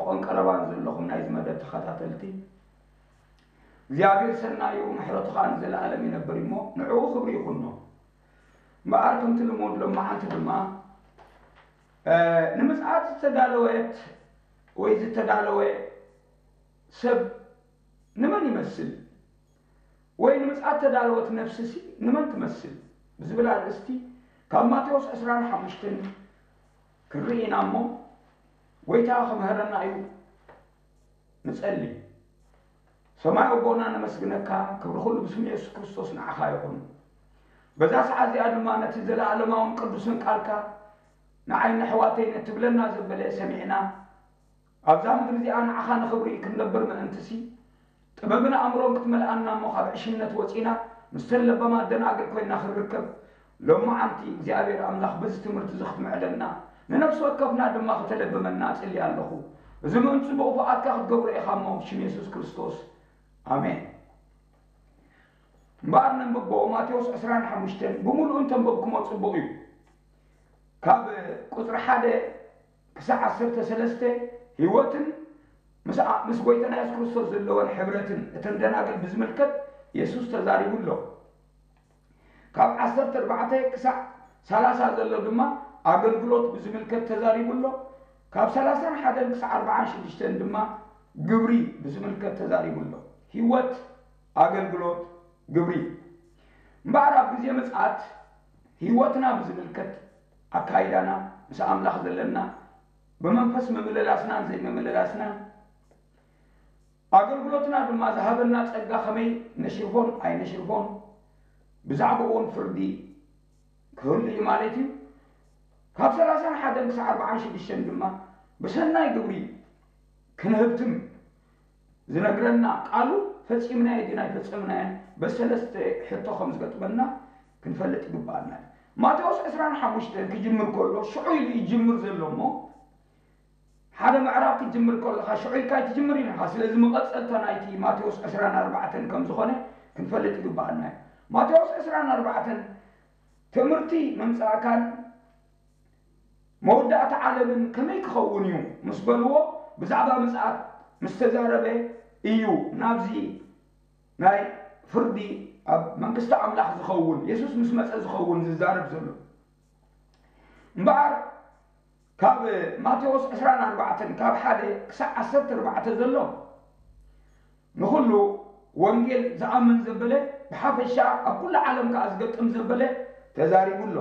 ጽቡቕን ቀረባን ዘለኹም ናይዚ መደብ ተኸታተልቲ፣ እግዚኣብሔር ሰናዩ ምሕረቱ ኸኣ ንዘለኣለም ይነብር እሞ ንዕኡ ክብሪ ይኹኖ። እምበኣር ከምቲ ልሙድ ሎማዓንቲ ድማ፣ እ፣ ንምጽኣት ዝተዳለወት ወይ ዝተዳለወ ሰብ ንመን ይመስል? ወይ ንምጽኣት ተዳለወት ነፍስሲ ንመን ትመስል? ብዝብል ኣርእስቲ ካብ ማቴዎስ ዕስራን ሓሙሽተን ክንርኢ ኢና እሞ፣ ጐይታ ክምህረና እዩ። ንጸሊ። ሰማይ ኣቦና ነመስግነካ፣ ክብሪ ኩሉ ብስም የሱስ ክርስቶስ ንዓኻ ይኹን። በዛ ሰዓት እዚኣ ድማ ነቲ ዘለኣለማውን ቅዱስን ቃልካ ንዓይን ኣሕዋተይን እትብለና ዘበለ ሰሚዕና፣ ኣብዛ ምድሪ እዚኣ ንዓኻ ንኽብሪ ክንነብር ምእንትሲ፣ ጥበብን ኣእምሮን ክትመልኣና እሞ ካብ ዕሽነት ወጺና ምስተን ለባማት ደናግል ኮይና ክንርከብ፣ ሎማዓንቲ እግዚኣብሔር ኣምላኽ በዚ ትምህርቲ እዚ ክትምዕደና፣ ንነፍሲ ወከፍና ድማ ከተለብመና እጽሊ ኣለኹ። እዚ ምእንቲ ጽቡቕ ፍቓድካ ክትገብሮ ኢኻ እሞ ብሽም የሱስ ክርስቶስ። ኣሜን። እምበኣር ነንብቦ ማቴዎስ ዕስራን ሓሙሽተን ብምሉኡ እንተንበብኩሞ ጽቡቕ እዩ። ካብ ቁጽሪ ሓደ ክሳዕ ዓሰርተ ሰለስተ ህይወትን ምስ ኣ-፣ ምስ ጐይታና የሱስ ክርስቶስ ዘለወን ሕብረትን እተን ደናግል ብዝምልከት የሱስ ተዛሪቡ ኣሎ። ካብ ዓሰርተ ኣርባዕተ ክሳዕ ሰላሳ ዘሎ ድማ ኣገልግሎት ብዝምልከት ተዛሪቡ ኣሎ። ካብ ሰላሳን ሓደን ክሳዕ ኣርባዓን ሽዱሽተን ድማ ግብሪ ብዝምልከት ተዛሪቡ ኣሎ። ህይወት፣ ኣገልግሎት፣ ግብሪ። እምበኣር ኣብ ግዜ ምጽኣት ህይወትና ብዝምልከት ኣካይዳና፣ ምስ ኣምላኽ ዘለና፣ ብመንፈስ ምምልላስናን ዘይምምልላስናን፣ ኣገልግሎትና ድማ ዝሃበና ጸጋ ከመይ ነሽርፎን ኣይነሽርፎን፣ ብዛዕባኡ እውን ፍርዲ ክህሉ እዩ ማለት እዩ። ካብ ሰላሳን ሓደን ክሳዕ ኣርባዓን ሽዱሽተን ድማ ብሰናይ ግብሪ ክንህብትም ዝነግረና ቃሉ ፈጺምናዮ ድና ኣይፈጸምናዮን በሰለስተ ሕቶ ከም ዝገጥመና ክንፈልጥ ይግብኣና እዩ። ማቴዎስ ዕስራን ሓሙሽተን ክጅምር ከሎ ሽዑ ኢሉ ይጅምር ዘሎ እሞ ሓደ ምዕራፍ ክትጅምር ከለኻ ሽዑ ኢልካ ኣይትጅምርን ኢኻ። ስለዚ መቐጸልታ ናይቲ ማቴዎስ ዕስራን ኣርባዕተን ከም ዝኾነ ክንፈልጥ ይግብኣና እዩ። ማቴዎስ ዕስራን ኣርባዕተን ትምህርቲ ምምጻእካን መወዳእታ ዓለምን ከመይ ክኸውን እዩ ምስ በልዎ፣ ብዛዕባ ምጽኣት ምስ ተዛረበ እዩ ናብዚ ናይ ፍርዲ ኣብ መንግስቲ ኣምላኽ ዝኸውን፣ የሱስ ምስ መጸ ዝኸውን ዝዛረብ ዘሎ። እምበኣር ካብ ማቴዎስ ዕስራን ኣርባዕተን ካብ ሓደ ክሳዕ ዓሰርተ ኣርባዕተ ዘሎ ንኹሉ ወንጌል ዝኣምን ዘበለ ብሓፈሻ ኣብ ኩሉ ዓለም ከኣ ዝገጥም ዘበለ ተዛሪቡ ኣሎ።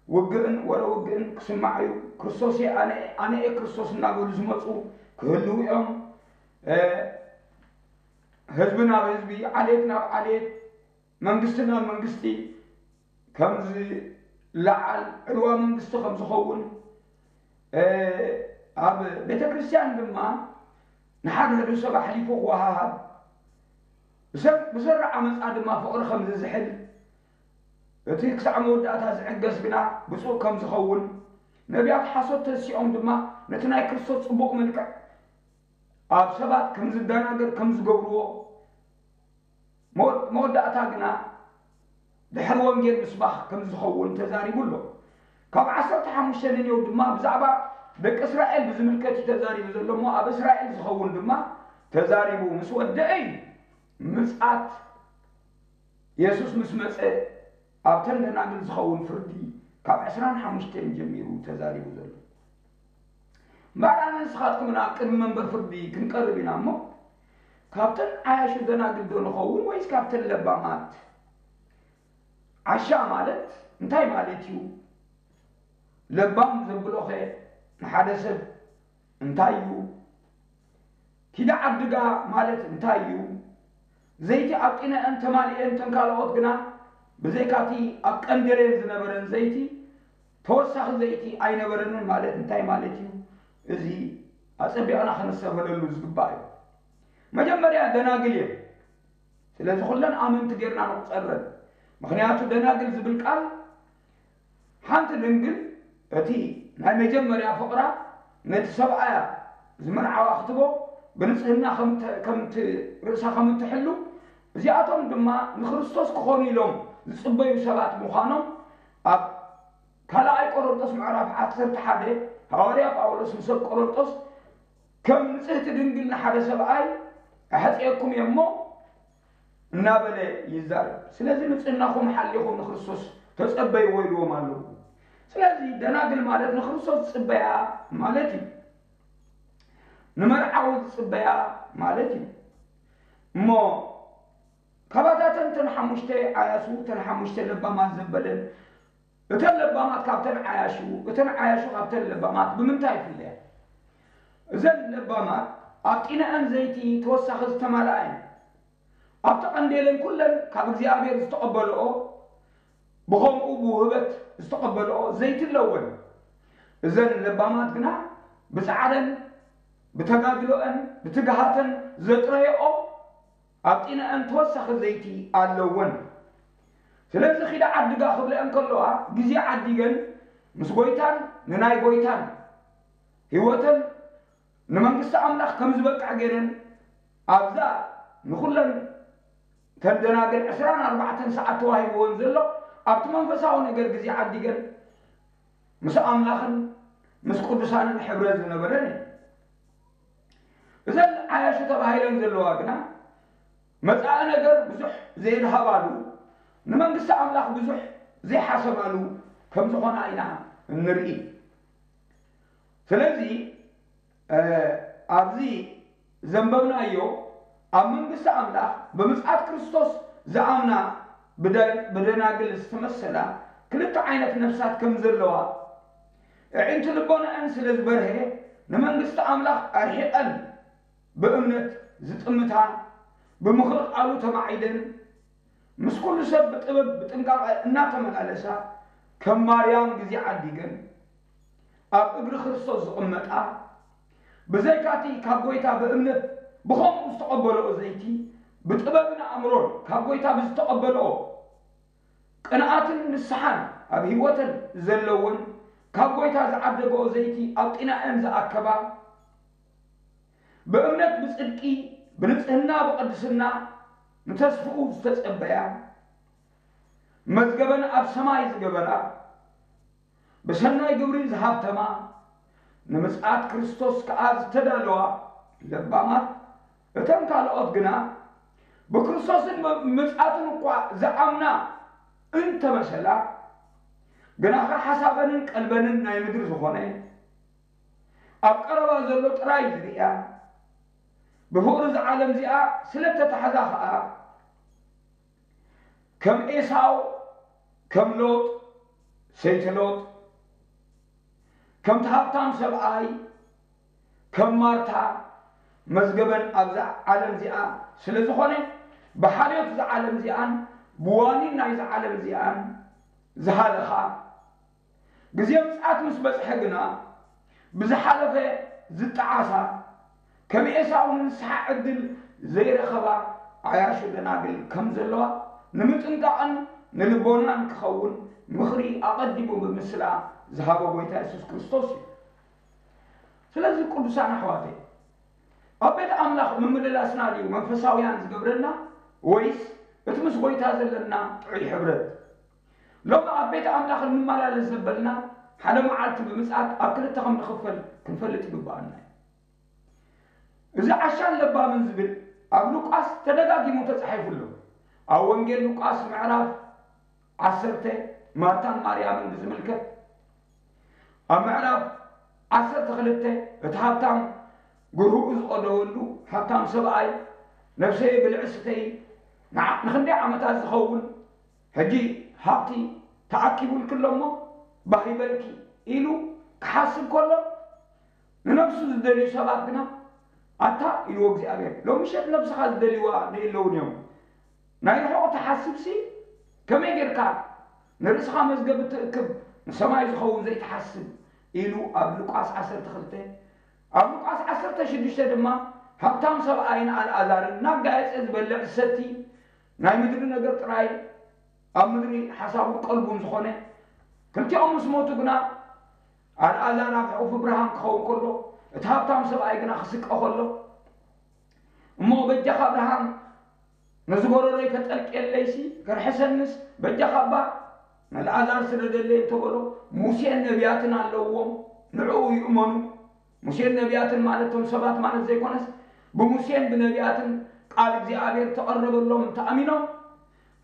ውግእን ወረ ውግእን ክስማዕ እዩ። ክርስቶስ እየ፣ ኣነ፣ ኣነ እየ ክርስቶስ እናበሉ ዝመጹ ክህልዉ እዮም። እ፣ ህዝቢ ናብ ህዝቢ፣ ዓሌት ናብ ዓሌት፣ መንግስቲ ናብ መንግስቲ ከም ዝለዓል ዕልዋ መንግስቲ ከም ዝኸውን፣ እ፣ ኣብ ቤተ ክርስቲያን ድማ ንሓድሕዱ ሰብ ኣሕሊፉ ክወሃሃብ፣ ብሰብ-፣ ብሰሪ ዓመፃ ድማ ፍቕሪ ከም ዝዝሕል፣ እቲ ክሳዕ መወዳእታ ዝዕገስ ግና ብፁዕ ከም ዝኸውን፣ ነቢያት ሓሶት ተሲኦም ድማ ነቲ ናይ ክርስቶስ ጽቡቕ መልክዕ ኣብ ሰባት ከም ዝደናገር ከም ዝገብርዎ፣ መወ-፣ መወዳእታ ግና ድሕሪ ወንጌል ምስባኽ ከም ዝኸውን ተዛሪቡ ኣሎ። ካብ ዓሰርተ ሓሙሽተ ንኔው ድማ ብዛዕባ ደቂ እስራኤል ብዝምልከት እዩ ተዛሪቡ ዘሎ እሞ፣ ኣብ እስራኤል ዝኸውን ድማ ተዛሪቡ ምስ ወደአ እዩ ምጽኣት የሱስ ምስ መጸ ኣብተን ደናግል ዝኸውን ፍርዲ ካብ ዕስራን ሓሙሽተን ጀሚሩ ተዛሪቡ ዘሎ። እምበኣር ኣነ ንስኻትኩምን ኣብ ቅድሚ መንበር ፍርዲ ክንቀርብ ኢና እሞ፣ ካብተን ዓያሹ ደናግል ዶ ንኸውን ወይስ ካብተን ለባማት? ዓሻ ማለት እንታይ ማለት እዩ? ለባም ዘብሎኸ ንሓደ ሰብ እንታይ እዩ? ኪዳ ዓድጋ ማለት እንታይ እዩ? ዘይቲ ኣቂነአን ተማሊኤን፣ እተን ካልኦት ግና ብዘይካቲ ኣብ ቀንደለን ዝነበረን ዘይቲ ተወሳኺ ዘይቲ ኣይነበረንን ማለት እንታይ ማለት እዩ? እዚ ኣጸቢቕና ከነስተብህለሉ ዝግባእ እዩ። መጀመርያ ደናግል እየን። ስለዚ ኩለን ኣመንቲ ጌርና ንቁጸረን። ምኽንያቱ ደናግል ዝብል ቃል ሓንቲ ድንግል እቲ ናይ መጀመርያ ፍቕራ ነቲ ሰብኣያ ዝመርዓዋ ክትቦ ብንጽህና ከም ተ-፣ ከም ት-፣ ርእሳ ከም እትሕሉ፣ እዚኣቶም ድማ ንክርስቶስ ክኾኑ ኢሎም ዝጽበዩ ሰባት ምዃኖም ኣብ ካልኣይ ቆሮንቶስ ምዕራፍ ዓሰርተ ሓደ ሃዋርያ ጳውሎስ ንሰብ ቆሮንቶስ ከም ንጽህቲ ድንግል ንሓደ ሰብኣይ ኣሕጽየኩም እየ እሞ እናበለ ይዛረብ። ስለዚ ንጽህናኹም ሓሊኹም ንክርስቶስ ተጸበይዎ ኢልዎም ኣለዉ። ስለዚ ደናግል ማለት ንክርስቶስ ዝጽበያ ማለት እዩ። ንመርዓዊ ዝጽበያ ማለት እዩ። እሞ ካባታተን እተን ሓሙሽተ ዓያሱ፣ እተን ሓሙሽተ ለባማት ዘበለን፣ እተን ለባማት ካብተን ዓያሹ፣ እተን ዓያሹ ካብተን ለባማት ብምንታይ ይፍለያ? እዘን ለባማት ኣብ ጢነአን ዘይቲ ተወሳኺ ዝተማልኣ እየን። ኣብቲ ቀንዴለን ኩለን ካብ እግዚኣብሔር ዝተቐበልኦ፣ ብኸምኡ ብውህበት ዝተቐበልኦ ዘይቲ ኣለወን። እዘን ለባማት ግና ብጻዕረን፣ ብተጋድሎአን፣ ብትግሃተን ዘጥረየኦ ኣብ ጢነአን ተወሳኺ ዘይቲ ኣለወን። ስለዚ ኺዳ ዓድጋ ክብለአን ከለዋ፣ ግዜ ዓዲገን ምስ ጐይታን ንናይ ጐይታን ህይወተን ንመንግስቲ ኣምላኽ ከም ዝበቅዕ ገይረን ኣብዛ ንኹለን እተን ደናግል ዕስራን ኣርባዕተን ሰዓት ተዋሂብወን ዘሎ ኣብቲ መንፈሳዊ ነገር ግዜ ዓዲገን ምስ ኣምላኽን ምስ ቅዱሳንን ሕብረት ዝነበረን እየን። እዘን ዓያሹ ተባሂለን ዘለዋ ግና መጻኢ ነገር ብዙሕ ዘይድሃባሉ ንመንግስቲ ኣምላኽ ብዙሕ ዘይሓሰባሉ ከም ዝኾና ኢና እንርኢ። ስለዚ እ፣ ኣብዚ ዘንበብናዮ ኣብ መንግስቲ ኣምላኽ ብምጽኣት ክርስቶስ ዝኣምና ብደ- ብደናግል ዝተመሰላ ክልተ ዓይነት ነፍሳት ከም ዘለዋ፣ ኣዒንቲ ልቦናኣን ስለ ዝበርሀ ንመንግስቲ ኣምላኽ ኣርሒቐን ብእምነት ዝጥምታ፣ ብምኽሪ ቃሉ ተማዒደን ምስ ኩሉ ሰብ ብጥበብ ብጥንቃቐ እናተመላለሳ ከም ማርያም ግዜ ዓዲገን ኣብ እግሪ ክርስቶስ ዝቕመጣ፣ ብዘይካቲ ካብ ጐይታ ብእምነት ብኸምኡ ዝተቐበልኦ ዘይቲ፣ ብጥበብን ኣእምሮን ካብ ጐይታ ብዝተቐበልኦ ቅንኣትን ንስሓን ኣብ ህይወተን ዘለወን፣ ካብ ጐይታ ዝዓደግኦ ዘይቲ ኣብ ጢናኤን ዝኣከባ፣ ብእምነት ብጽድቂ ብንጽህና ብቕድስና ንተስፍኡ ዝተጸበያ፣ መዝገበን ኣብ ሰማይ ዝገበራ፣ ብሰናይ ግብሪ ዝሃብተማ፣ ንምጽኣት ክርስቶስ ከኣ ዝተዳለዋ ለባማት፣ እተን ካልኦት ግና ብክርስቶስን ምጽኣቱን እኳ ዝኣምና እንተመሰላ፣ ግናኸ ሓሳበንን ቀልበንን ናይ ምድሪ ዝኾነ፣ ኣብ ቀረባ ዘሎ ጥራይ ዝርእያ፣ ብፍቕሪ እዛ ዓለም እዚኣ ስለ እተታሕዛ ኸኣ፣ ከም ኤሳው፣ ከም ሎጥ፣ ሰይቲ ሎጥ፣ ከምቲ ሃብታም ሰብኣይ፣ ከም ማርታ መዝገበን ኣብዛ ዓለም እዚኣ ስለ ዝኾነ፣ ብሓልዮት እዛ ዓለም እዚኣን ብዋኒን ናይዛ ዓለም እዚኣን ዝሃለኻ፣ ግዜ ምጽኣት ምስ በጽሐ ግና ብዝሓለፈ ዝጠዓሳ፣ ከም ኤሳው ንንስሓ ዕድል ዘይረኸባ ዓያሹ ደናግል ከም ዘለዋ ንምጥንቃቕን ንልቦናን ክኸውን ምኽሪ ኣቐዲሙ ብምስላ ዝሃቦ ጐይታ የሱስ ክርስቶስ እዩ። ስለዚ ቅዱሳን ኣሕዋተይ፣ ኣብ ቤት ኣምላኽ ምምልላስና ድዩ መንፈሳውያን ዝገብረና፣ ወይስ እቲ ምስ ጐይታ ዘለና ጥዑይ ሕብረት? ሎሚ ኣብ ቤት ኣምላኽ እንመላለስ ዘበልና፣ ሓደ መዓልቲ ብምጽኣት ኣብ ክልተ ከም ንኽፈል ክንፈልጥ ይግብኣና እዩ። እዚ ዓሻን ለባምን ዝብል ኣብ ሉቃስ ተደጋጊሙ ተጻሒፉ ኣሎ። ኣብ ወንጌል ሉቃስ ምዕራፍ ዓሰርተ ማርታን ማርያምን ብዝምልከት፣ ኣብ ምዕራፍ ዓሰርተ ክልተ እቲ ሃብታም ግርህኡ ዝቐደወሉ ሃብታም ሰብኣይ፣ ነብሰይ ብልዒ ስተይ ንዓ- ንኽንደይ ዓመታት ዝኸውን ሕጂ ሃብቲ ተኣኪቡልኪ ኣሎ እሞ ባህ ይበልኪ ኢሉ ክሓስብ ከሎ፣ ንነብሱ ዝደልዩ ሰባት ግና፣ ኣታ ኢልዎ እግዚኣብሔር፣ ሎም ምሸት ነብስኻ ዝደልይዋ ደይለውን እዮም። ናይ ርሑቕ ትሓስብሲ ከመይ ጌርካ ንርእስኻ መዝገብ እትእክብ ንሰማይ ዝኸውን ዘይትሓስብ ኢሉ ኣብ ሉቃስ ዓሰርተ ክልተ። ኣብ ሉቃስ ዓሰርተ ሽዱሽተ ድማ ሃብታም ሰብኣይን ኣልኣዛርን እናጋየጸ ዝበልዕ ዝሰቲ ናይ ምድሪ ነገር ጥራይ ኣብ ምድሪ ሓሳቡን ቀልቡን ዝኾነ፣ ክልቲኦም ምስ ሞቱ ግና ኣልኣዛር ኣብ ሕቑፊ ብርሃን ክኸውን ከሎ፣ እቲ ሃብታም ሰብኣይ ግና ክስቀ ከሎ፣ እሞ በጃኻ ብርሃን ነዚ ጎረሮይ ከጠልቅየለይሲ ከርሕሰንስ በጃኻ እባ ንኣልኣዛር ስደደለይ እንተበሎ፣ ሙሴን ነቢያትን ኣለውዎም፣ ንዕኡ ይእመኑ። ሙሴን ነቢያትን ማለት እቶም ሰባት ማለት ዘይኮነስ፣ ብሙሴን ብነቢያትን ቃል እግዚኣብሔር ተቐረበሎም እንተኣሚኖም፣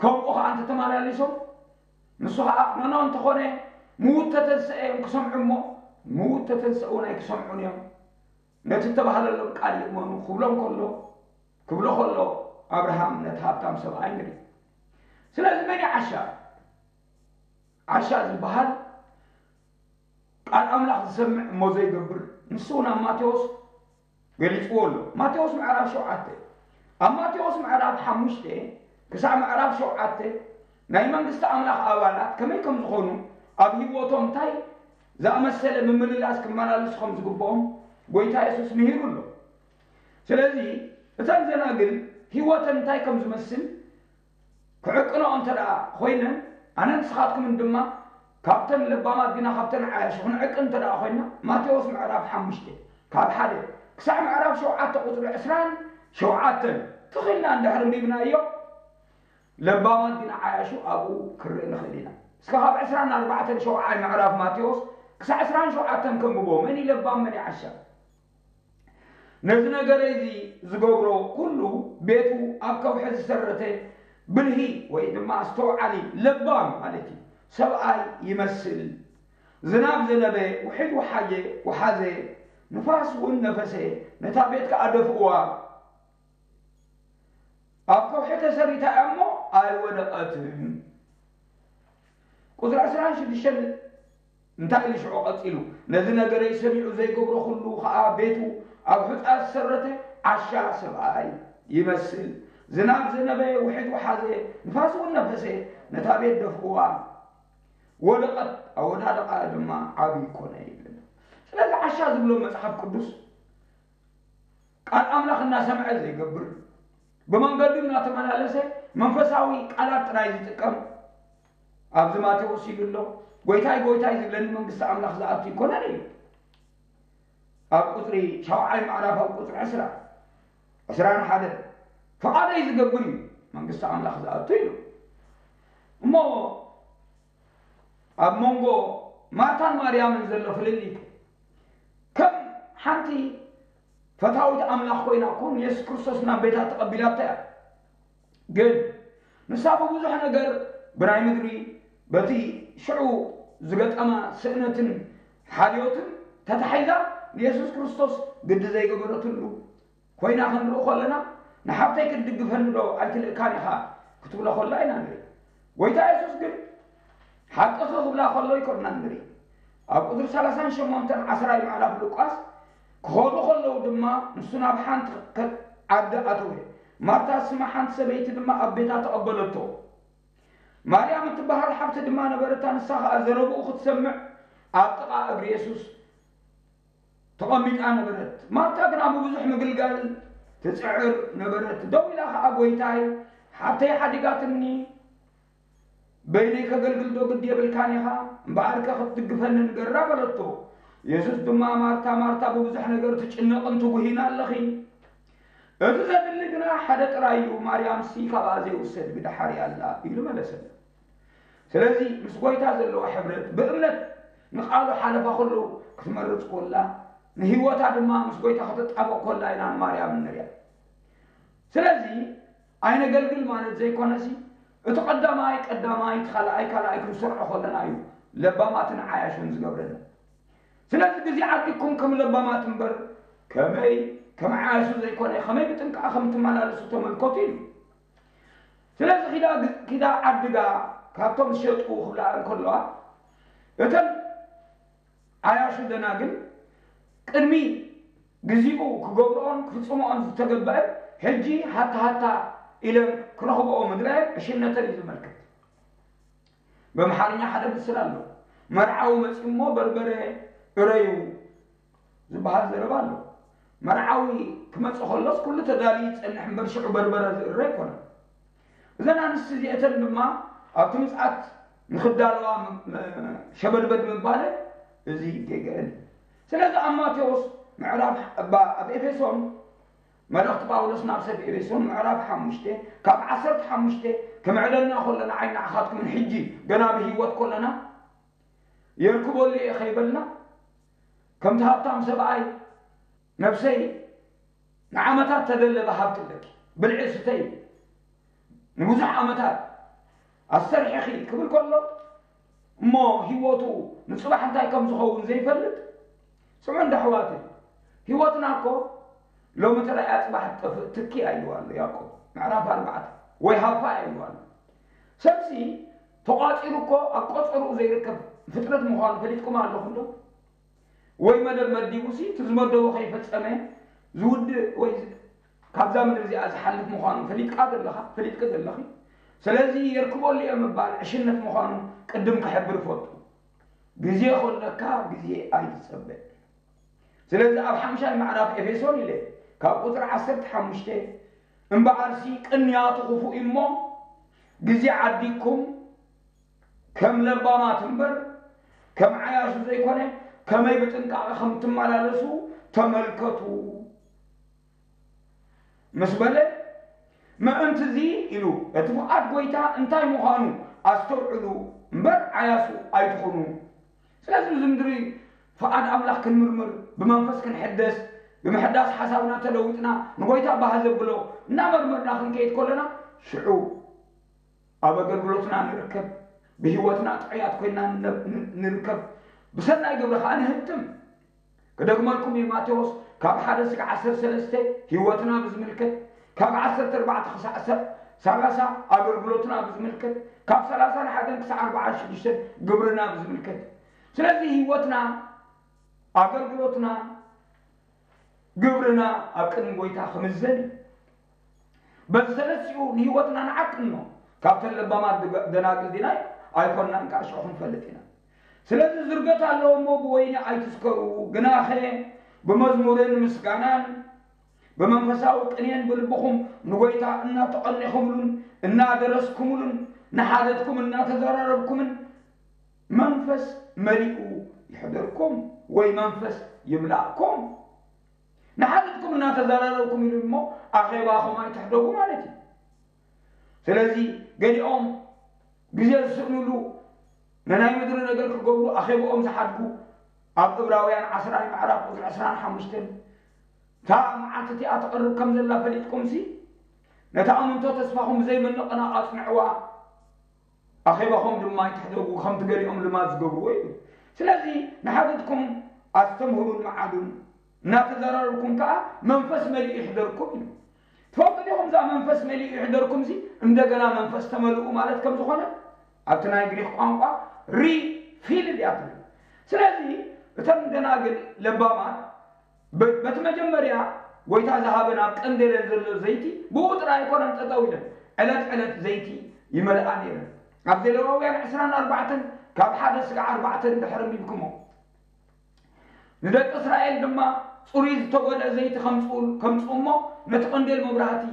ከምኡ ኸዓ እንተተመላሊሶም፣ ንሱ ኸዓ ኖኖ እንተኾነ፣ ምዉት ተተንስአ እዮም ክሰምዑ እሞ፣ ምዉት ተተንስኡ ናይ ክሰምዑን እዮም። ነቲ እተባህለሎም ቃል ይእመኑ ክብሎም ከሎ፣ ክብሎ ከሎ፣ ኣብርሃም ነቲ ሃብታም ሰብኣይ ንርኢ። ስለዚ መን እዩ ዓሻ? ዓሻ ዝበሃል ቃል ኣምላኽ ዝሰምዕ እሞ ዘይገብር፣ ንሱ እውን ኣብ ማቴዎስ ገሊጽዎ ኣሎ። ማቴዎስ ምዕራፍ ሸውዓተ። ኣብ ማቴዎስ ምዕራፍ ሓሙሽተ ክሳዕ ምዕራፍ ሸውዓተ ናይ መንግስቲ ኣምላኽ ኣባላት ከመይ ከም ዝኾኑ፣ ኣብ ህይወቶም እንታይ ዝኣመሰለ ምምልላስ ክመላለሱ ከም ዝግብኦም ጎይታ የሱስ ምሂሩ ኣሎ። ስለዚ እተን ዘናግል ህይወተን እንታይ ከም ዝመስል ክዕቅንኦ እንተ ደኣ ኮይነን፣ ኣነን ንስኻትኩምን ድማ ካብተን ለባማት ዲና ካብተን ዓያሹ ክንዕቅን እንተ ደኣ ኮይና፣ ማቴዎስ ምዕራፍ ሓሙሽተ ካብ ሓደ ክሳዕ ምዕራፍ ሸውዓተ ቁጽሪ ዕስራን ሸውዓተን ትኺልና እንድሕር ኣንቢብናዮ፣ ለባማት ዲና ዓያሹ ኣብኡ ክንርኢ ንኽእል ኢና። እስከ ካብ ዕስራን ኣርባዕተን ሸውዓይ ምዕራፍ ማቴዎስ ክሳዕ ዕስራን ሸውዓተን ከንብቦ። መን እዩ ለባም፣ መን እዩ ዓሻ? ነዚ ነገረይ እዚ ዝገብሮ ኩሉ ቤቱ ኣብ ከውሒ ዝሰረተ ብልሂ ወይ ድማ ኣስተውዓሊ ለባም ማለት እዩ ሰብኣይ ይመስል። ዝናብ ዘነበ፣ ውሕጅ ወሓጀ፣ ወሓዘ፣ ንፋስ እውን ነፈሰ፣ ነታ ቤት ከኣ ደፍእዋ። ኣብ ከውሒ ተሰሪታ እያ እሞ ኣይወደቐትን። ቁጽሪ ዕስራን ሽዱሽተን እንታይ ኢሉ ሽዑ ቀጺሉ? ነዚ ነገረይ ሰሚዑ ዘይገብሮ ኩሉ ኸኣ ቤቱ ኣብ ሑጻ ዝሰረተ ዓሻ ሰብኣይ ይመስል። ዝናብ ዘነበ፣ ውሕጅ ወሓዘ፣ ንፋስ እውን ነፈሰ፣ ነታ ቤት ደፍእዋ፣ ወደቐት፣ ኣወዳድቓ ድማ ዓቢ ኮነ ይብለና። ስለዚ ዓሻ ዝብሎ መጽሓፍ ቅዱስ ቃል ኣምላኽ እናሰምዐ ዘይገብር፣ ብመንገዱ እናተመላለሰ መንፈሳዊ ቃላት ጥራይ ዝጥቀም፣ ኣብዚ ማቴዎስ ኢሉ ኣሎ፣ ጎይታይ ጎይታይ ዝብለኒ መንግስቲ ኣምላኽ ዝኣቱ ኣይኮነን ኢሉ። ኣብ ቁጽሪ ሻውዓይ ምዕራፍ ኣብ ቁጽሪ ዕስራ፣ ዕስራን ሓደን ፈቓደይ ዝገብር እዩ መንግስቲ ኣምላኽ ዝኣቱ ኢሉ። እሞ ኣብ መንጎ ማርታን ማርያምን ዘሎ ፍልልይ ከም ሓንቲ ፈታዊት ኣምላኽ ኮይና እኮ ንየሱስ ክርስቶስ ናብ ቤታ ተቐቢላታ እያ። ግን ንሳ ብብዙሕ ነገር ብናይ ምድሪ በቲ ሽዑ ዝገጠማ ስእነትን ሓልዮትን ተታሒዛ ንየሱስ ክርስቶስ ግዲ ዘይገበረትሉ ኮይና ክንርኢ ከለና፣ ንሓብተይ ክትድግፈኒ ዶ ኣይትልእካን ኢኻ ክትብሎ ከላ ኢና ንርኢ። ጎይታ የሱስ ግን ሓቅኺ ክብላ ከሎ ኣይኮንናን ንርኢ። ኣብ ቁጽሪ ሰላሳን ሸሞንተን ዓስራይ ምዕራፍ ሉቃስ ክኸዱ ከለዉ ድማ ንሱ ናብ ሓንቲ ከ-፣ ዓዲ ኣተወ። ማርታ ዝስማ ሓንቲ ሰበይቲ ድማ ኣብ ቤታ ተቐበለቶ። ማርያም እትበሃል ሓብቲ ድማ ነበረታ፣ ንሳ ኸኣ ዘረብኡ ክትሰምዕ ኣብ ጥቓ እግሪ የሱስ ተቐሚጣ ነበረት። ማርታ ግና ብብዙሕ ምግልጋል ትጽዕር ነበረት። ደው ኢላ ኸኣ፣ "ጐይታይ፣ ሓብተይ ሓዲጋትኒ፣ በይነይ ከገልግል ዶ ግዲ የብልካን ኢኻ? እምበኣርከ ክትድግፈኒ ንገራ" በለቶ። የሱስ ድማ፣ "ማርታ፣ ማርታ፣ ብብዙሕ ነገር ትጭነቕን ትጉሂን ኣለኺ። እቲ ዘድሊ ግና ሓደ ጥራይ እዩ፣ ማርያምሲ ካብኣ ዘይውሰድ ብድሓር ኣላ" ኢሉ መለሰላ። ስለዚ ምስ ጎይታ ዘለዋ ሕብረት ብእምነት ንቓሉ ሓለፋ ኩሉ ክትመርጽ ኮላ፣ ንህይወታ ድማ ምስ ጎይታ ከተጣበቕ ኮላ ኢና ንማርያም ንሪኣ። ስለዚ ኣይነገልግል ማለት ዘይኮነሲ፣ እቲ ቀዳማይ ቀዳማይ፣ እቲ ካልኣይ ካልኣይ ክንሰርዖ ከለና እዩ ለባማትን ዓያሹን ዝገብረና። ስለዚ ግዜ ዓዲግኩም ከም ለባማት እምበር ከመይ ከም ዓያሹ ዘይኮነ፣ ከመይ ብጥንቃቐ ከም ትመላለሱ ተመልከቱ ኢሉ። ስለዚ ኪዳ ግ-፣ ኪዳ ዓድጋ ካብቶም ዝሸጡ ክብላ እንከለዋ፣ እተን ዓያሹ ደናግል ቅድሚ ግዜኡ ክገብርኦን ክፍጽምኦን ዝተገብአ፣ ሕጂ ሃታ ሃታ ኢለን ክረኽብኦ ምድላየን ዕሽነተን እዩ ዘመልክት። በምሓርኛ ሓደ ምስል ኣሎ። መርዓዊ መጺኡ እሞ በርበረ እረዩ ዝበሃል ዘረባ ኣሎ። መርዓዊ ክመጽእ ከሎስ ኩሉ ተዳልዩ ይጸንሕ እምበር ሽዑ በርበረ ዝእረ ኣይኮነን። እዘን ኣንስቲ እዚአተን ድማ ኣብቲ ምጽኣት ንኽዳለዋ ም-፣ ም-፣ ሸበድበድ ምባለ እዚ ጌገአን እዩ። ስለዚ ኣብ ማቴዎስ ምዕራፍ፣ ኣብ፣ ኣብ ኤፌሶን መልእኽቲ ጳውሎስ ናብ ሰብ ኤፌሶን ምዕራፍ ሓሙሽተ ካብ ዓሰርተ ሓሙሽተ ክምዕደልና ከሎ ንዓይ ንዓኻትኩምን ሕጂ ገና ብህይወት ከለና የርክበሉ እየ ከይበልና፣ ከምቲ ሃብታም ሰብኣይ ነብሰይ ንዓመታት ተደለበ ሃብቲ ኣለኪ፣ ብልዒ ስተይ ንብዙሕ ዓመታት ኣሰርሒኺ ክብል ከሎ፣ እሞ ህይወቱ ንጽባሕ እንታይ ከም ዝኸውን ዘይፈልጥ። ስምዑ እንዳ ኣሕዋተይ፣ ህይወትና እኮ ሎሚ ተራእያ ጽባሕ ትጠፍእ ትኪ ኢልዋ ኣሎ ያዕቆብ ምዕራፍ ኣርባዕተ፣ ወይ ሃፋ ኢልዋ ኣሎ። ሰብሲ ተቋጺሩ እኮ ኣብ ቆጸርኡ ዘይርከብ ፍጥረት ምዃኑ ፈሊጥኩም ኣለኹም ዶ? ወይ መደብ መዲቡሲ እቲ ዝመደቦ ከይፈጸመ ዝውድእ ወይ ዝ- ካብዛ ምድሪ እዚኣ ዝሓልፍ ምዃኑ ፈሊጥካ ዘለኻ፣ ፈሊጥኪ ዘለኺ። ስለዚ የርክበሉ እየ ምባል ዕሽነት ምዃኑ ቅድም ክሕብር እፈቱ። ግዜ ከለካ ግዜ ኣይትጸበ። ስለዚ ኣብ ሓምሻይ ምዕራፍ ኤፌሶን ኢለ ካብ ቁጽሪ ዓሰርተ ሓሙሽተ፣ እምበኣርሲ ቅንያቱ ክፉእ እሞ ግዜ ዓዲግኩም ከም ለባማት እምበር ከም ዓያሹ ዘይኮነ ከመይ ብጥንቃቐ ከም ትመላለሱ ተመልከቱ ምስ በለ፣ ምእንቲ እዚ ኢሉ እቲ ፍቓድ ጎይታ እንታይ ምዃኑ ኣስተውዕሉ እምበር ዓያሱ ኣይትኹኑ። ስለዚ እዚ ምድሪ ፍቓድ ኣምላኽ ክንምርምር፣ ብመንፈስ ክንሕደስ፣ ብምሕዳስ ሓሳብና ተለዊጥና ንጎይታ ባህ ዘብሎ እናመርመርና ክንከይድ ከለና ሽዑ ኣብ ኣገልግሎትና ንርከብ፣ ብህይወትና ጥዑያት ኮይና ንነ- ን- ንርከብ፣ ብሰናይ ግብሪ ከዓ ንህብትም። ክደግመልኩም እዩ፣ ማቴዎስ ካብ ሓደ ስጋ ዓሰርተ ሰለስተ ህይወትና ብዝምልከት፣ ካብ ዓሰርተ ኣርባዕተ ክሳዕ ሰ- ሰላሳ ኣገልግሎትና ብዝምልከት፣ ካብ ሰላሳ ንሓደን ክሳዕ ኣርባዓን ሽዱሽተን ግብርና ብዝምልከት። ስለዚ ህይወትና፣ ኣገልግሎትና፣ ግብርና ኣብ ቅድሚ ጎይታ ክምዘን እዩ። በዚ ሰለስቲኡ ንህይወትና ንዓቅኖ። ካብተን ለባማት ደናግል ዲና ኣይኮንናን፣ ከዓ ሽዑ ክንፈልጥ ኢና። ስለዚ ዝርገት ኣለዎ እሞ ብወይኒ ኣይትስከሩ፣ ግናኸ ብመዝሙርን ምስጋናን ብመንፈሳዊ ቅኔን ብልብኹም ንጎይታ እናተቐኔኹምሉን እናደረስኩምሉን ንሓደትኩም እናተዘራረብኩምን መንፈስ መሊኡ ይሕደርኩም ወይ መንፈስ ይምላእኩም። ንሓድሕድኩም እናተዘራረብኩም ኢሉ እሞ ኣኼባኹም ኣይትሕደጉ ማለት እዩ። ስለዚ ገሊኦም ግዜ ዝስእንሉ ንናይ ምድሪ ነገር ክገብሩ ኣኼባኦም ዝሓድጉ ኣብ ዕብራውያን ዓስራ ምዕራፍ ቁፅሪ ዕስራን ሓሙሽተን እታ መዓልቲ እቲኣ ትቐርብ ከም ዘላ ፈሊጥኩምሲ ነታ ኣምንቶ ተስፋኹም ብዘይመንቕና ኣፅንዕዋ። ኣኼባኹም ድማ ኣይትሕደጉ፣ ከምቲ ገሊኦም ልማድ ዝገብርዎ እዩ። ስለዚ ንሓድሕድኩም ኣስተምህሩን መዓዱን፣ እናተዘራረብኩም ከኣ መንፈስ መሊኡ ይሕደርኩም እዩ። ትፈልጡ ዲኹም? እዛ መንፈስ መሊኡ ይሕደርኩም ሲ እንደገና መንፈስ ተመልኡ ማለት ከም ዝኾነ ኣብቲ ናይ ግሪክ ቋንቋ ሪፊልድ እያ ትብል። ስለዚ እተን ደናግል ለባማት በ- በቲ መጀመርያ ጎይታ ዝሃበን ኣብ ቀንዴለን ዘሎ ዘይቲ ብኡ ጥራይ ኣይኮነን ጠጠው ኢለን፣ ዕለት ዕለት ዘይቲ ይመልኣ ነይረን። ኣብ ዘሌዋውያን ዕስራን ኣርባዕተን ካብ ሓደ ስጋዕ ኣርባዕተን ድሕሪ ኣንቢብኩሞ፣ ንደቂ እስራኤል ድማ ጽሩይ ዝተጎልአ ዘይቲ ከምጽኡ- ከምጽኡ እሞ ነቲ ቀንዴል መብራህቲ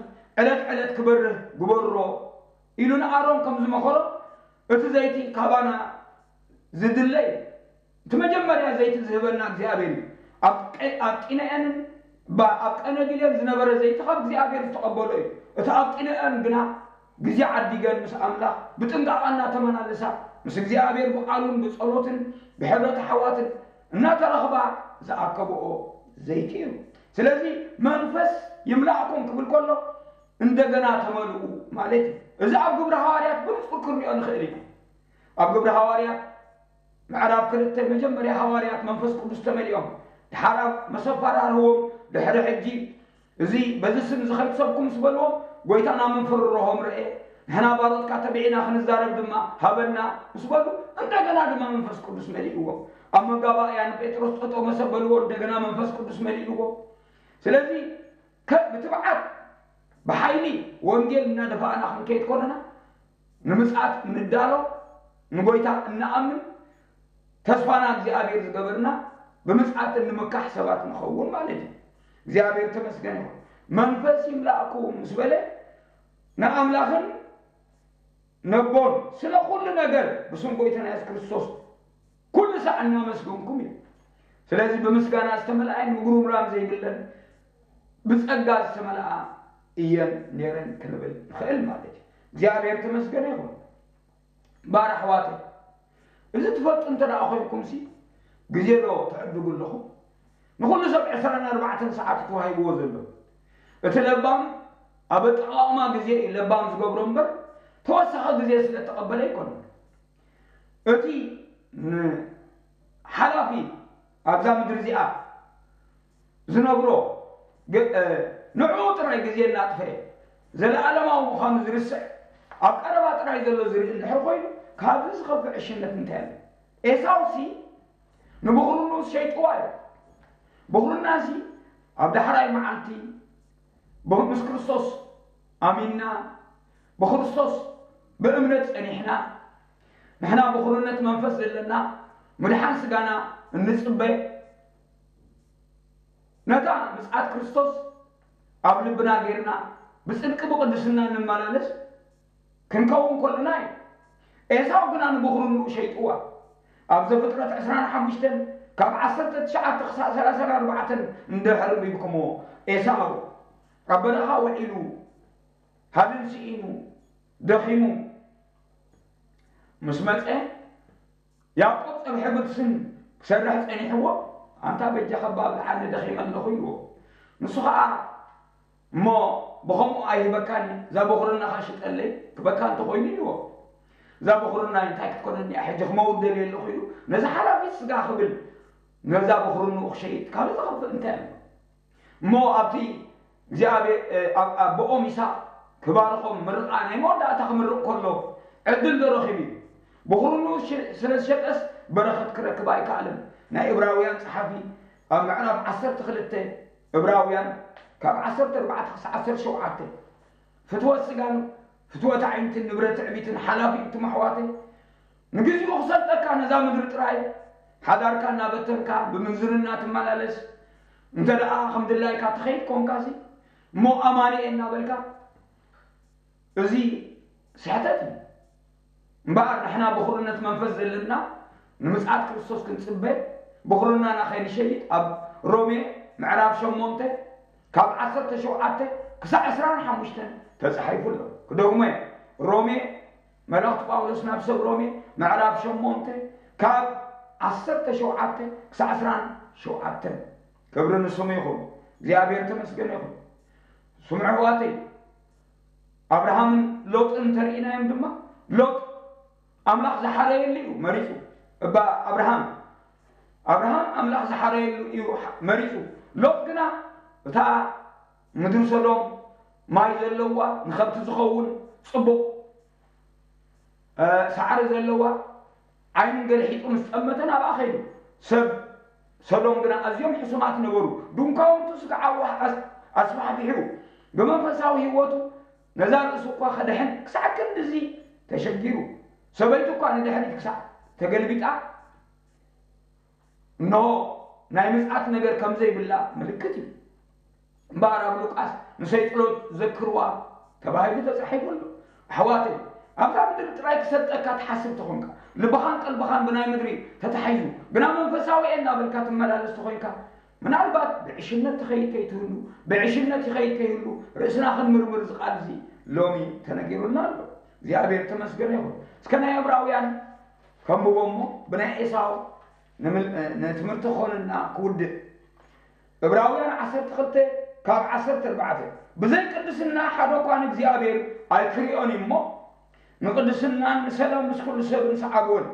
ዕለት ዕለት ክበርህ ግበሮ ኢሉ ንኣሮን ከም ዝመኸሮ፣ እቲ ዘይቲ ካባና ዝድለ እዩ። እቲ መጀመርያ ዘይቲ ዝህበና እግዚኣብሔር እዩ። ኣብ ቀ- ኣብ ጢነኤንን ባ- ኣብ ቀነግልዮን ዝነበረ ዘይቲ ካብ እግዚኣብሔር ዝተቐበሎ እዩ። እቲ ኣብ ጢነኤን ግና ግዜ ዓዲገን ምስ ኣምላኽ ብጥንቃቐ እናተመላለሳ ምስ እግዚኣብሔር ብቓሉን ብጸሎትን ብሕብረት ኣሕዋትን እናተረኽባ ዝኣከብኦ ዘይቲ እዩ። ስለዚ መንፈስ ይምላእኩም ክብል ከሎ እንደገና ተመልኡ ማለት እዩ። እዚ ኣብ ግብሪ ሃዋርያት ብንጹር ክንሪኦ ንኽእል ኢና። ኣብ ግብሪ ሃዋርያት ምዕራፍ ክልተ መጀመርያ ሃዋርያት መንፈስ ቅዱስ ተመሊኦም ድሓር ኣብ መሰፋራርዎም ድሕሪ ሕጂ እዚ በዚ ስም ዝኸድ ሰብኩም ምስ በልዎም ጎይታ ናብ ምፍርርሆም ረኤ። ንሕና ባሮትካ ተቢዕና ክንዛረብ ድማ ሃበና ምስ በሉ እንደገና ድማ መንፈስ ቅዱስ መሊእዎም። ኣብ መጋባእያ ንጴጥሮስ ጠጠው መሰ በልዎ እንደገና መንፈስ ቅዱስ መሊእዎ። ስለዚ ከ- ብትብዓት ብሓይሊ ወንጌል እናደፋእና ክንከይድ ከለና ንምጽኣት ንዳሎ፣ ንጎይታ እንኣምን፣ ተስፋና እግዚኣብሔር ዝገበርና ብምጽኣት እንምካሕ ሰባት ንኸውን ማለት እዩ። እግዚኣብሔር ተመስገን ይኹን። መንፈስ ይምላእኩም ምስ በለ ንኣምላኽን ነቦን ስለ ኩሉ ነገር ብስም ጎይታና የሱስ ክርስቶስ ኩሉ ሳዕ እናመስገንኩም እዩ። ስለዚ ብምስጋና ዝተመልኣን ምጉርምራም ዘይብለን ብጸጋ ዝተመልኣ እየን ነይረን ክንብል ንኽእል ማለት እዩ። እግዚኣብሔር ተመስገነ ይኹን። ባር ኣሕዋተይ፣ እዚ ትፈልጡ እንተ ደኣ ኮይንኩምሲ ግዜ ዶ ትዕድጉ ኣለኹም? ንኹሉ ሰብ ዕስራን ኣርባዕተን ሰዓት ተዋሂብዎ ዘሎ። እቲ ለባም ኣብ ኣጠቓቕማ ግዜ እዩ ለባም ዝገብሮ እምበር፣ ተወሳኺ ግዜ ስለ እተቐበለ ኣይኮነን። እቲ ንሓላፊ ኣብዛ ምድሪ እዚኣ ዝነብሮ፣ ግ-፣ እ፣ ንዕኡ ጥራይ ግዜ እናጥፈኤ ዘለኣለማዊ ምዃኑ ዝርስዕ፣ ኣብ ቀረባ ጥራይ ዘሎ ዝርኢ እንድሕር ኮይኑ፣ ካብዚ ዝኸፍእ ዕሽነት እንታይ ኣሎ? ኤሳውሲ ንብኹርንኡስ ሸይጥዋ እዩ። ብኹርናሲ ኣብ ዳሕራይ መዓልቲ ብ-፣ ምስ ክርስቶስ ኣሚንና፣ ብክርስቶስ ብእምነት ጸኒሕና፣ ንሕና ብኹርነት መንፈስ ዘለና፣ ምድሓን ስጋና እንጽበ፣ ነታ ምጽኣት ክርስቶስ ኣብ ልብና ጌርና፣ ብጽድቂ ብቕድስና እንመላለስ ክንከውን ከሎና እዩ። ኤሳው ግና ንብኹርንኡ ሸይጥዋ። ኣብ ዘፍጥረት ዕስራን ሓሙሽተን ካብ ዓሰርተ ትሽዓተ ክሳዕ ሰላሳን ኣርባዕተን እንድሕር ኣንቢብኩምዎ፣ ኤሳው ኣብ በረኻ ውዒሉ፣ ሃድን ስኢኑ፣ ደኺሙ ምስ መጸ፣ ያዕቆብ ጸብሒ ብርስን ክሰርሕ ጸኒሕዎ፣ ኣንታ በጃኻ እባ ኣብልዓኒ ደኺመ ኣለኹ ኢልዎ። ንሱ ኸኣ፣ እሞ ብኸምኡ ኣይህበካን እየ፣ እዛ በኹርናኻ ሽጠለይ ክበካ እንተኾይኑ ኢልዎ። እዛ በኹርናይ እንታይ ክትኮነኒ እያ፣ ሕጂ ክመውት ደልየ ኣለኹ ኢሉ ነዚ ሓላፊት ስጋ ክብል ነዛ በኹርንኡ ክሸይጥ ካልእ ዝኸፍእ እንታይ ኣሎ? እሞ ኣብቲ እግዚኣብሔር፣ እ፣ ኣብ-፣ ኣቦኦም ይስሐቅ ክባርኾም ምርቓ ናይ መወዳእታ ክምርቕ ከሎ ዕድል ዶ ረኺቡ እዩ? ብኹርንኡ ሽ-፣ ስለ ዝሸጠስ በረኸት ክረክብ ኣይከኣለን። ናይ ዕብራውያን ጸሓፊ ኣብ ምዕራፍ ዓሰርተ ክልተ፣ ዕብራውያን ካብ ዓሰርተ ኣርባዕተ ክሳዕ ዓሰርተ ሸውዓተ፣ ፍትወት ስጋን ፍትወት ኣዒንትን ንብረት ትዕቢትን ሓላፊ እትም ኣሕዋተይ፣ ንግዚኡ ክሰልጠካ ነዛ ምድሪ ጥራይ ሓዳርካ እናበተንካ ብምንዝርና ትመላለስ፣ እንተ ደኣ ከም ድላይካ ትኸይድ ኮንካሲ፣ እሞ ኣማኒ እየ እናበልካ፣ እዚ ስሕተት እዩ። እምበኣር ንሕና ብኹርነት መንፈስ ዘለና ንምጽኣት ክርስቶስ ክንጽበ፣ ብኹርናና ከይንሸይጥ ኣብ ሮሜ ምዕራፍ ሸሞንተ ካብ ዓሰርተ ሸውዓተ ክሳዕ ዕስራን ሓሙሽተን ተጻሒፉ ኣሎ። ክደግሞ እየ። ሮሜ፣ መልእኽቲ ጳውሎስ ናብ ሰብ ሮሜ ምዕራፍ ሸሞንተ ካብ ዓሰርተ ሸውዓተ ክሳዕ ዕስራን ሸውዓተን። ክብሪ ንስሙ ይኹን። እግዚኣብሔር ተመስገን ይኹን። ስምዑ ኣሕዋተይ፣ ኣብርሃምን ሎጥን እንተርኢናዮም ድማ፣ ሎጥ ኣምላኽ ዝሓረየሉ እዩ መሪጹ። እባ ኣብርሃም፣ ኣብርሃም ኣምላኽ ዝሓረየሉ እዩ መሪጹ። ሎጥ ግና እታ ምድሪ ሰዶም ማይ ዘለዋ፣ ንኸብቲ ዝኸውን ጽቡቕ፣ እ፣ ሳዕሪ ዘለዋ፣ ዓይኑ ገልሒጡ ምስ ጠመተ ናብኣ ኸይዱ። ሰብ ሰዶም ግና ኣዝዮም ሕሱማት ነበሩ። ድንኳውንቱ ስጋዕ ኣዋሕ ኣስ-፣ ኣስፋሕፊሑ፣ ብመንፈሳዊ ህይወቱ ነዛ ርእሱ እኳ ከድሕን ክሳዕ ክንድዚ ተሸጊሩ፣ ሰበይቱ እኳ ንድሕሪት ክሳዕ ተገልቢጣ፣ እንሆ ናይ ምጽኣት ነገር ከም ዘይብላ ምልክት እዩ። እምበኣር ኣብ ሉቃስ ንሰይ ጸሎት ዘክርዋ ተባሂሉ ተጻሒፉ ኣሎ። ኣሕዋተይ፣ ኣብዛ ምድሪ ጥራይ ክሰልጠካ ትሓስብ ተኾንካ፣ ልብኻን ቀልብኻን ብናይ ምድሪ ተታሒዙ፣ ግና መንፈሳዊ እየ እናበልካ ትመላለስ ተኾይንካ፣ ምናልባት ብዕሽነት ትኸይድ ከይትህሉ፣ ብዕሽነት ይኸይድ ከይህሉ፣ ርእስና ክንምርምር እዚ ቃል እዚ ሎሚ ተነጊሩና ኣሎ። እግዚኣብሔር ተመስገነ ይኹን። እስከ ናይ ዕብራውያን ከንብቦ እሞ፣ ብናይ ኤሳው ንምል-፣ ንትምህርቲ ክኾነና ክውድእ። ዕብራውያን ዓሰርተ ክልተ ካብ ዓሰርተ ኣርባዕተ፣ "ብዘይ ቅድስና ሓደ እኳ ንእግዚኣብሔር ኣይክሪኦን እዩ እሞ፣ ንቅድስናን ንሰላም ምስ ኩሉ ሰብን ሰዓብወን።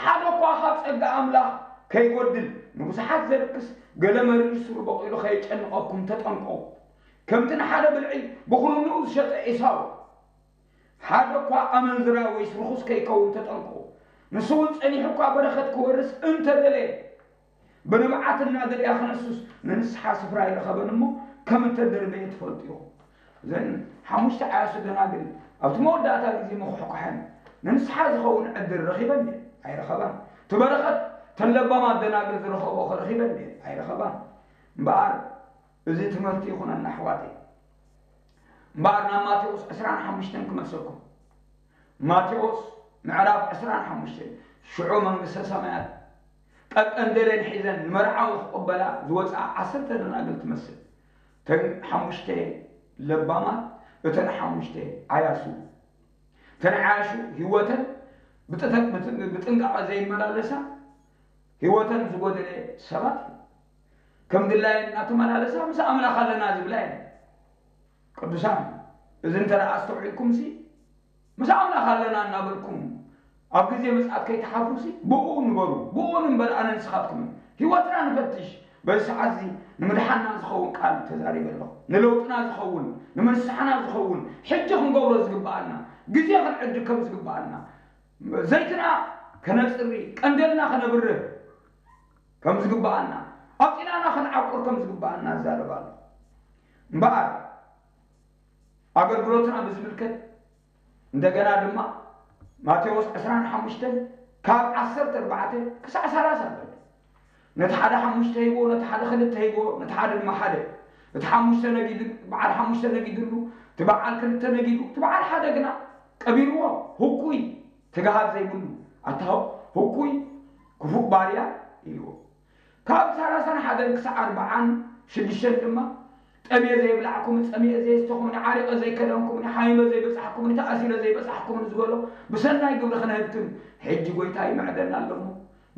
ሓደ እኳ ካብ ጸጋ ኣምላኽ ከይጎድል፣ ንብዙሓት ዘርክስ ገለ መሪር ሱር በቂሉ ከየጨንቐኩም ተጠንቀቑ። ከምቲ ንሓደ ብልዒ ብኹርንኡ ዝሸጠ ኤሳው፣ ሓደ እኳ ኣመንዝራ ወይስ ርኹስ ከይከውን ተጠንቀቑ። ንሱ እውን ጸኒሑ እኳ በረኸት ክወርስ እንተደለየ፣ ብንብዓት እናደለያ ክነሱስ ንንስሓ ስፍራ ኣይረኸበን እሞ፣ ከም እተደርበየ ትፈልጡ ኢኹም።" እዘን ሓሙሽተ ዓያሱ ደናግል ኣብቲ መወዳእታ ግዜ ምኹሕኳሐን ንንስሓ ዝኸውን ዕድል ረኺበን ድየን? ኣይረኸባን። እቲ በረኸት እተን ለባማት ደናግል ዝረኸብኦ ከ ረኺበን ድየን? ኣይረኸባን። እምበኣር እዚ ትምህርቲ ይኹነና ኣሕዋተይ። እምበኣር ናብ ማቴዎስ ዕስራን ሓሙሽተን ክመልሰኩም። ማቴዎስ ምዕራፍ ዕስራን ሓሙሽተን፣ ሽዑ መንግስተ ሰማያት ቀቀንደለን ሒዘን ንመርዓዊ ክቕበላ ዝወፅኣ ዓሰርተ ደናግል ትመስል። እተን ሓሙሽተ ለባማት፣ እተን ሓሙሽተ ዓያሱ። እተን ዓያሹ ህይወተን ብጥተ-፣ ብጥ-፣ ብጥንቃቐ ዘይመላለሳ፣ ህይወተን ዝጎደለ ሰባት እዩ። ከም ድላየን እናተመላለሳ ምስ ኣምላኽ ኣለና ዝብላ እየን። ቅዱሳን፣ እዚ እንተ ደኣ ኣስተውዒልኩምሲ፣ ምስ ኣምላኽ ኣለና እናበልኩም ኣብ ግዜ ምጽኣት ከይትሓፍሩሲ፣ ብእኡ ንበሩ፣ ብእኡ ንንበር ኣነ ንስኻትኩምን። ህይወትና ንፈትሽ። በዚ ሰዓት እዚ ንምድሓንና ዝኸውን ቃል ተዛሪበ ኣለኹ። ንለውጥና ዝኸውን፣ ንምንስሓና ዝኸውን፣ ሕጂ ክንገብሮ ዝግብኣና፣ ግዜ ክንዕድግ ከም ዝግብኣና፣ ዘይትና ከነጽሪ፣ ቀንደልና ከነብርህ ከም ዝግብኣና፣ ኣብ ጤናና ክንዓቁር ከም ዝግብኣና እዛረብ ኣለኹ። እምበኣር ኣገልግሎትና ብዝምልከት እንደገና ድማ ማቴዎስ ዕስራን ሓሙሽተን ካብ ዓሰርተ ኣርባዕተ ክሳዕ ሰላሳ ኣሎ። ነቲ ሓደ ሓሙሽተ ሂቦ፣ ነቲ ሓደ ክልተ ሂቦ፣ ነቲ ሓደ ድማ ሓደ። እቲ ሓሙሽተ ነጊዱ፣ በዓል ሓሙሽተ ነጊድሉ፣ እቲ በዓል ክልተ ነጊዱ፣ እቲ በዓል ሓደ ግና ቀቢርዎ። ህኩይ ትግሃት ዘይብሉ ኣታ ህኩይ ክፉእ ባርያ ኢልዎ። ካብ ሰላሳን ሓደን ክሳዕ ኣርባዓን ሽዱሽተን ድማ ጠምየ ዘይብላዕኩምን ጸሚኤ ዘየስተኹምን ዓሪቐ ዘይከደንኩምን ሓሚመ ዘይበጻሕኩምን ተኣሲረ ዘይበጻሕኩምን ዝበሎ ብሰናይ ግብሪ ክንህብትም ሕጂ ጎይታ ይምዕደና ኣለሞ።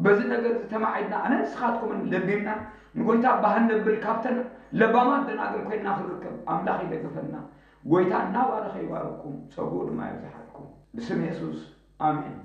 በዚ ነገር እዚ ተማዒድና ኣነ ንስኻትኩምን ለቢምና ንጎይታ ባህን ነብል ካብተን ለባማት ደናግል ኮይንና ክንርከብ ኣምላኽ ይደግፈና። ጎይታ እናባረኸ ይባርኩም፣ ጸጉኡ ድማ ይብዝሓልኩም። ብስም የሱስ ኣሜን።